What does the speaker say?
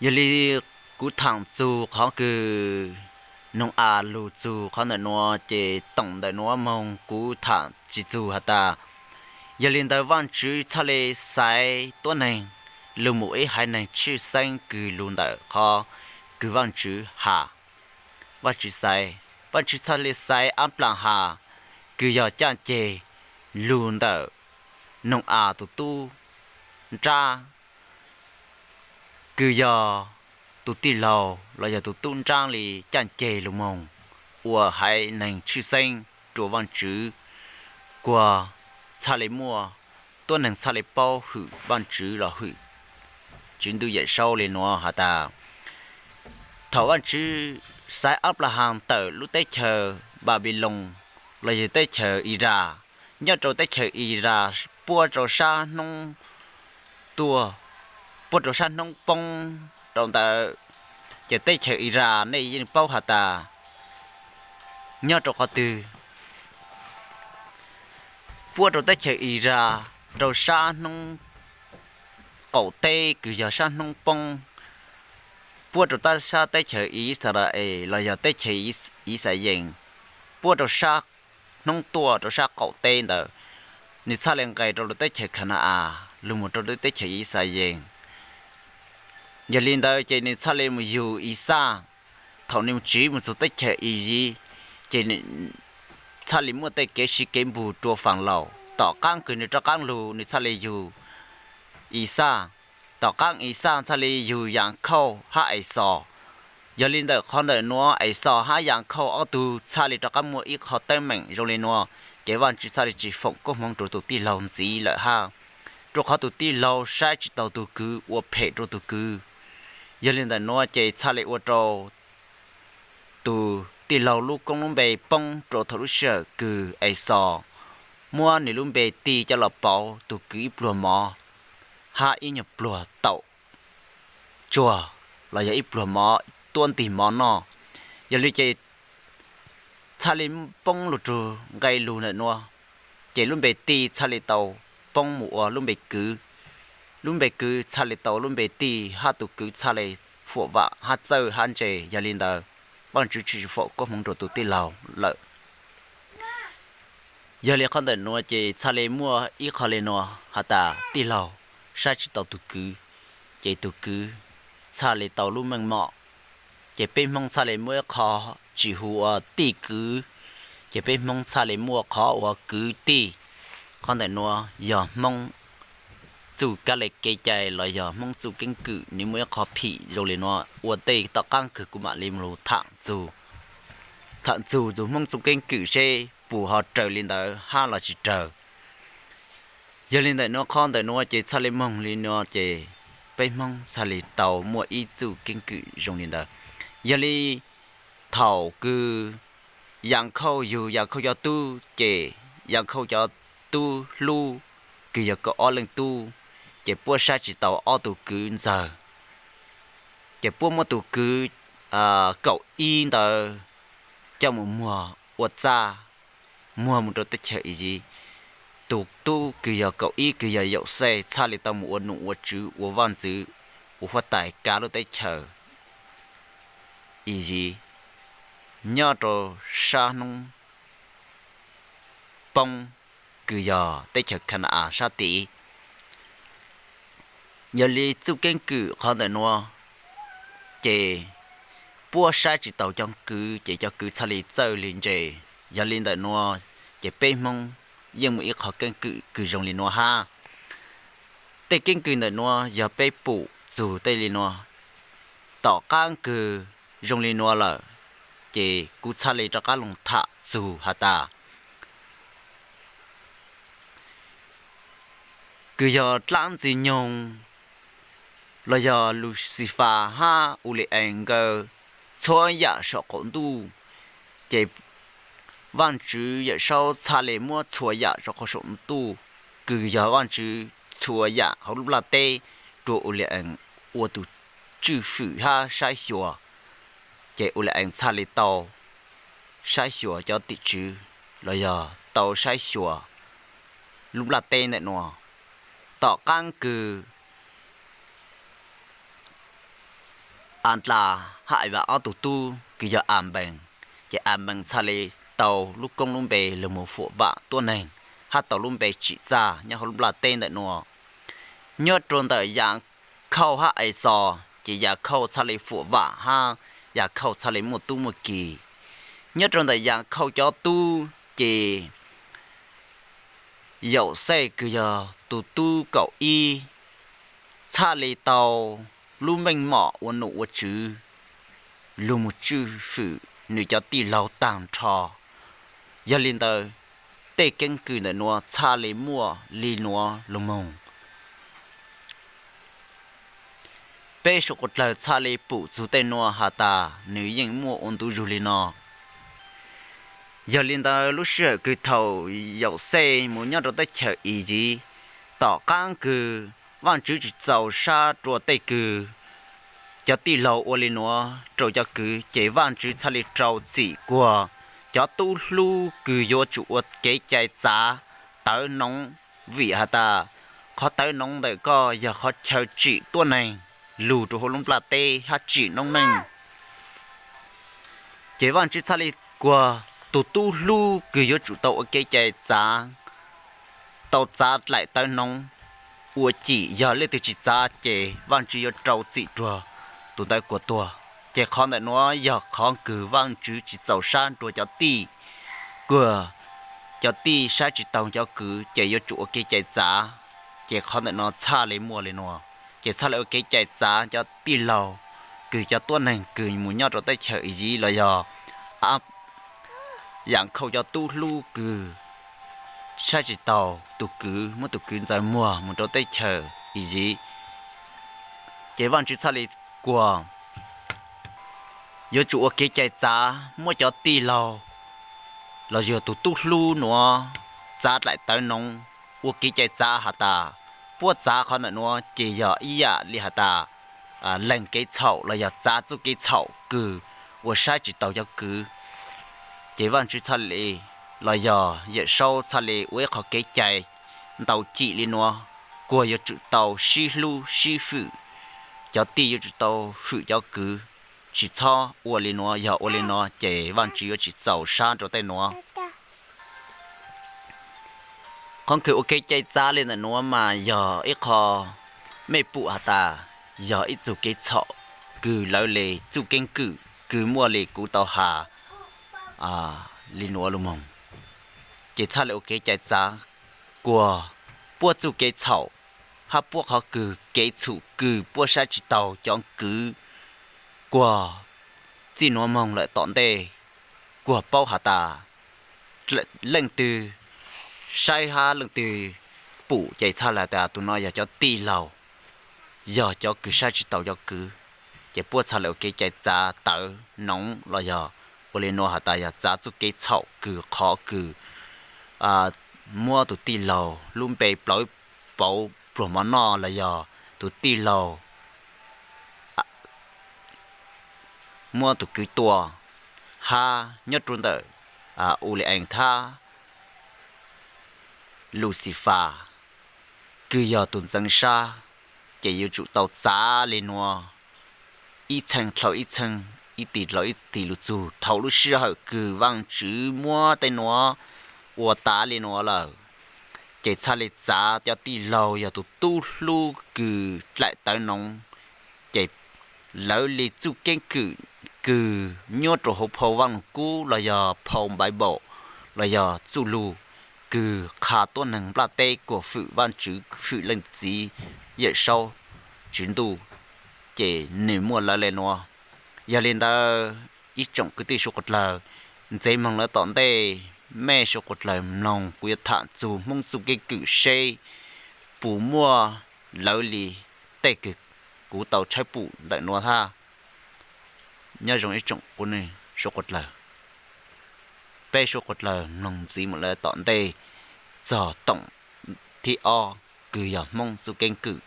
Yog li kuv tham txug qhov kws noog as lug txug qhov ntawm nuav ces toom ntawm nuav moog kuv tham tsis txug has tas. Yog li ntawd Vaajtswv txhaj le xaiv tuab neeg lug moog ib haiv neeg tshwj xeeb kws lug ntawm qhov kws Vaajtswv has. Vaajtswv xaiv, Vaajtswv txhaj le xaiv Anplahas kws yog caaj ceg lug ntawm noog as tug tub nraab kws yog tug tij laug los yog tug tub nraab li caaj ceg lug moog ua haiv neeg tshwj xeeb rua Vaajtswv, kuas txhaj le muaj tuab neeg txhaj le paub hwm Vaajtswv los hwm Tswv Ntuj Yawm Saub le nuav has tas. Thaum Vaajtswv xaiv Anplahas tawm lub teb chaws Npanpiloos los yog teb chaws Iras, nyob rua teb chaws Iras puab rua sab hnub tuaj, puab rua sab hnub poob rua ntawd, ces teb chaws Iras nej yeej paub has tas nyob rua qhov twg. Puab rua teb chaws Iras rua sab hnub qaum teb kws yog sab hnub poob, puab rua sab teb chaws Ixalaes los yog teb chaws Ixayees, puab rua sab hnub tuaj rua sab qaum teb ntawd, nwg txhaj le nqes rua lub teb chaws Khana-as lug moog rua lub teb chaws Ixayees. Yog li ntawd ces nwg txhaj le moog yug Ixaj. Thaum nwg tsiv moog txug teb chaws Iziv, ces txhaj le muaj tej kev sib kev npug rua Faalaus. Tom qaab kws nwg rov qaab lug nwg txhaj le yug Ixaj. Tom qaab Ixaj txhaj le yug Yaakhauj hab Exos. Yog li ntawm qhov ntawm nuav Exos hab Yaakhauj ob tug txhaj le rov qaab muaj ib qho teeb meem zoo li nuav, ces Vaajtswv txhaj le tsis foom koob hmoov rua tug tij laug ntxiv lawm hab, rua qhov tug tij laug saib tsis taus tug kwv ua phem rua tug kwv. Yog li ntawm nuav ces txhaj le ua rua tug tij laug lub koob lub npe poob rua thaum lub sij hawm kws Exos muab nwg lub npe tig coj los pauv tug kwv ib pluag mov hab ib nyuag pluag taum tsuag los yog ib pluag mov tuab ntig mov noj. Yog li ces txhaj le poob lug rua nqe lug ntawm nuav, ces lub npe tij txhaj le tau poob mus ua lub npe kwv. Lub npe kwv txhaj le tau lub npe tij hab tug kwv txhaj le fuam vam hab txawj hab ntse. Yog li ntawd Vaajtswv tsis foom koob hmoov rua tug tij laug lawm. Yog li qhov ntawm nuav ces txhaj le muaj ib qho le nuav has tas tij laug saib tsis taus tug kwv, ces tug kwv txhaj le tau lub meej mom. Ces peb Hmoob txhaj le muaj ib qho tsis hu ua tij kwv, ces peb Hmoob txhaj le muaj qhov ua kwv tij. Qhov ntawm nuav yog Hmoob txuj kab le kev cai los yog Hmoob txuj keeb kwm, nwg muaj ib qho phim zoo li nuav ua ntej tom qaab kws kuv mam li lug tham txug, tham txug tug Hmoob txuj keeb kwm seb puas ho raws li ntawd hab los tsis raws. Yog li ntawm nuav qhov ntawm nuav ces txhaj le moog li nuav ces peb Hmoob txhaj le tau muaj ib txuj keeb kwm zoo li ntawd. Yog li thaum kws Yaakhauj yug Yaakhauj cov tub ces Yaakhauj cov tub hlub kws yog kaum ob leej tub, ces puab saib tsis taus ob tug kwv ntxawg, ces puab muab tug kwv kaum ib ntawd coj mus muag ua txaj, muag mus rua teb chaws Iziv. Tug tub kws yog kaum ib kws yog Yauxej txhaj le tau mus ua num ua tswv ua vaaj ntxwv ua huab tais kav lub teb chaws Iziv, nyob rua sab hnub poob kws yog teb chaws Khana-as sab tid. Yog li txuj keeb kwm qhov ntawm nuav ces puab saib tsis taus cov kwv ces cov kwv txhaj le txawj le ntse. Yog li ntawm nuav ces peb Hmoob yeej muaj ib qho keeb kwm kws zoo li nuav hab. Tej keeb kwm ntawm nuav yog peb pum txug tej li nuav. Tom qaab kws zoo li nuav lawm, ces kuv txhaj le rov qaab lug tham txug has tas kws yog dlaab ntxwg nyoog los yog Luxifas hab Ulias nkawd txhua yam saum qaum ntuj, ces Vaajtswv Yawm Saub txhaj le muab txhua yam rau qhov saum ntuj, kws yog Vaajtswv txhua yam hauv lub nplaj teb rua Ulias ua tus tswj fwm hab saib xyuas, ces Ulias txhaj le tau saib xyuas cov tim tswv los yog tau saib xyuas lub nplaj teb ntawm nuav. Tom qaab kws A Dlas hab A Vas ob tug tub kws yog A Npees, ces A Npees txhaj le tau lub koob lub npe lug moog fuam vam tuab neeg, hab tau lub npe tsim txaj nyob hauv lub nplaj teb ntawm nuav. Nyob rua ntawm Yas Khauj hab Ais Xos, ces Yas Khauj txhaj le fuam vam hab Yas Khauj txhaj le muaj tub muaj ki. Nyob rua ntawm Yas Khauj cov tub, ces Yaum Xej kws yog tug tub kaum ib txhaj le tau lub meej mom ua num ua tswv lug moog tswj fwm nwg cov tij laug taag nrho. Yog le ntawd, tej keeb kwm ntawm nuav txhaj le muaj le nuav lug moog. Peb suav quas dlawg txhaj le pum txug tej nuav has tas nwg yeej muaj ua ntu zug le no. Yog le ntawd, lub sij hawm kws thaum Yaum Xej moog nyob rua teb chaws Iziv, tom qaab kws Vaajtswv tsi txaus sab rua tej kws cov tij laug ua le nuav rua cov kwv, ces Vaajtswv txhaj le rau txim kuag cov tub hlub kws yuav tsum ua kev cai txav tawv noov, vim has tas qhov tawv noov ntawm koj yog qhov chaw tsim tuab neeg lug rua huv lub nplaj teb hab tsim noob neej. Ces Vaajtswv txhaj le kuag tug tub hlub kws yuav tsum tau ua kev cai txav, tau txav dlaim tawv noov ua cim, yog leej twg tsi txav ces Vaajtswv yuav rau txim rua tug ntawd kuag tuag. Ces qhov ntawm nuav yog qhov kws Vaajtswv tsi txaus sab rua cov tij, kuag cov tij saib tsi taug cov kwv ces yuav tsum ua kev cai txav. Ces qhov ntawm nuav txhaj le muaj le nuav, ces txhaj le ua kev cai txav cov tij laug kws cov tuab neeg kws moog nyob rua teb chaws Iziv los yog Yas Khauj cov tub hlub kws saib tsi taug tug kwv, muab tug kwv ntxaws muag moog rua teb chaws Iziv. Ces Vaajtswv txhaj le kuag yuav tsum ua kev cai txav, muab cov tij laug los yog tug tub hlub nuav txav dlaim tawv noov, ua kev cai txav has tas puab txav qhov ntawm nuav ces yog ib yam le has tas lees kev txhaum los yog txav txuj kev txhaum kws ua saib tsi taug cov kwv. Ces Vaajtswv txhaj le, los yog Yawm Saub txhaj le ua ib qhov kev cai ntau cim le nuav, kuag yuav tsum tau sib hlub sib fwm, cov tij yuav tsum tau fwm cov kwv, tsi txhob ua le nuav, yog ua le nuav ces Vaajtswv yuav tsi txaus sab rua tej nuav. Qhov kws ua kev cai txav le ntawm nuav mas yog ib qho mej pum has tas yog ib txuj kev txhaum kws lawv le txuj keeb kwm kws muaj le kuv tau has le nuav lug moog. Ces txhaj le ua kev cai txav kuag puab txuj kev txhaum hab puab qhov kws kev txhum kws puab saib tsi taug cov kwv, kuag txij nuav moog lawm tom ntej, kuag paub has tas leej twg saib hab leej twg pum ces txhaj le tas tug nuav yog cov tij laug, yog cov kws saib tsi taug cov kwv. Ces puab txhaj le ua kev cai txav tawv noov los yog ua le nuav has tas yog txav txuj kev txhaum kws qhov kws muab tug tij laug lub npe plawv pauv pluag mov noj los yog tug tij laug muab tug kwv tua, hab nyob rua ntawm Uli-ees hab Luxifas kws yog tug ntxeev sab, ces yuav tsum tau txav le nuav ib txheej dlhau ib txheej, ib tis dlhau ib tis lug txug thaum lub sij hawm kws Vaajtswv muab tej nuav ua tav le nuav lawm. Ces txhaj le txav cov tij laug yog tug tub hlub kws dlaim tawv noov, ces lawv le txuj keeb kwm kws nyob rua huv phau Vaaj Lug Kub los yog phau Bible los yog txuj lug kws qha tuab neeg nplaj teb kuas fwm Vaajtswv fwm Leej Txiv Yawm Saub Tswv Ntuj, ces nwg muaj lawv le nuav. Yog le ntawd ib tsoom kwv tij suav quas dlawg, ntxiv moog lawm tom ntej mej suav quas dlawg mloog kuv yuav tham txug Hmoob txuj keeb kwm seb puas muaj lawv li tej kws kuv tau tshawb pum ntawm nuav hab. Nyob zoo ib tsoom suav quas dlawg, peb suav quas dlawg mloog ntxiv moog lawm tom ntej txog toom thib ob kws yog Hmoob txuj keeb kwm.